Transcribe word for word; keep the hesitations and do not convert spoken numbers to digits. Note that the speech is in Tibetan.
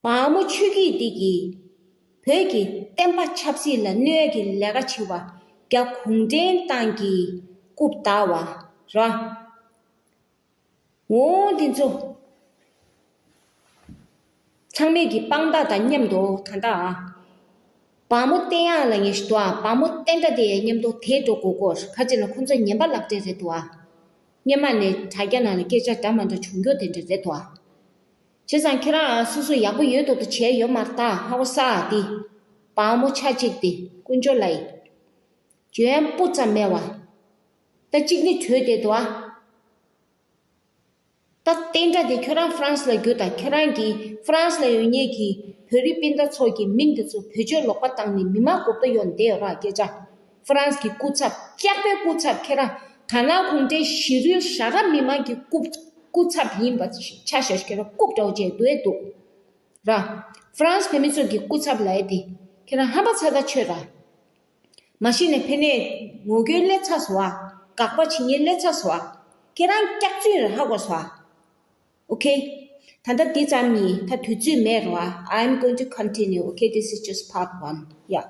བ་མོ་ཆོས་སྐྱིད་འདི་གིས་བོད་ཀྱི་བསྟན་པ་ཆབ་སྲིད་ལ་གནོད་ཀྱི་ལས་ཀ་བྱེད་པ་རྒྱ་གུང་ཁྲན་ཏང་གི་རྐུབ་བལྟ་བ་ར། འོ་འདི་ཚོ་ཚང་མས་ཀྱི་དཔང་རྟགས་དང་མཉམ་དུ་ད་ལྟ་ཨ། བ་མོ་བསྟན་ཡག་ལ་ངེས་ཤིག་འདུག་ཨ། བ་མོ་བསྟན་དགྲ་དེ་མཉམ་དུ་དེད་འགྲོ་དགོས་གོ། ཁ་ཅིག་ལ་ཁོང་ཚོ་ཉན་པ་ལག་འབྲེལ་རེད་འདུག་ཨ། སྔོན་མ་ནས་དྲ་རྒྱ་ནང་ལ་སྐད་ཆ་འདྲ་མ་འདྲ་བྱུང་རྒྱུ་དེ་འདྲ་རེད་འདུག་ཨ། བྱས་ཙང་ཁྱེད་རང་སོ་སོ་ཡག་པོ་ཡོད་མདོག་ཏུ་བྱས་ཡོད་མ་རེད་ད། ཧ་གོ་ས་ཨ། དེ་བ་མོ་ཆ་གཅིག་དེ་དཀོན་མཆོག་ལ་ཡི་འཇོན་པོ་ཙམ་མེད་བ། ད་གཅིག་ནི་བྲོས་བསྡད་འདུག་ཨ། ད་བསྟན་དགྲ་དེ་ཁྱོད་རང་ཧྥ་རན་སི་ལ་རྒྱུགས་དང་། ཁྱོད་རང་གི་ཧྥ་རན་སི་ལ་ཡོད་མཁན་གྱི་བོད་རིགས་སྤུན་ཟླ་ཚོ་གི་མིང་དེ་ཚོ་བེད་སྤྱོད་ལོག་པ་བཏང་ནས་མི་མང་མགོ་སྐོར་གཡོག་བསྡད་ཡོད་ར་སྐད་ཆ། ཧྥ་རན་སི་གི་སྐུ་ཚབ། སྐྱག་པའི་སྐུ་ཚབ། ཁྱེད་རང་དར་ནག་གུང་ཁྲན་གཞིས་རུས་ཧྲ་ར་མི་མང་གི་སྐུ་སྐུ་ཚབ་ཡིན་པ་ཆ་བཞག་ཁྱེད་རང་རྐུབ་འདྲ་བོ་བྱས་འདུག་ཨེ་འདུག་ར། ཧྥ་རན་སི་བོད་མི་ཚོ་གི་སྐུ་ཚབ་ལབ་ཡ་དེ་ཁྱེད་རང་ཧམ་པ་ཚ་ད་ཆོད་ར། མ་གཞི་ནས་ཕ་ནས་ངོ་རྒོལ་སླེབས་ཚར་སོང་ཨ། དགག་པ་བྱེད་མཁན་སླེབས་ཚར་སོང་ཨ། ཁྱེད་རང་སྐྱག་རྫུན་རེད་ཧ་གོ་སོང་ཨ། ཨོ་ཁེ། ད་ལྟ་འདི་ཙམ་ཡིན། ད་དུས་ཚོད་མེད་རོ་ཨ། I'm going to continue. Okay, this is just part one. Yeah.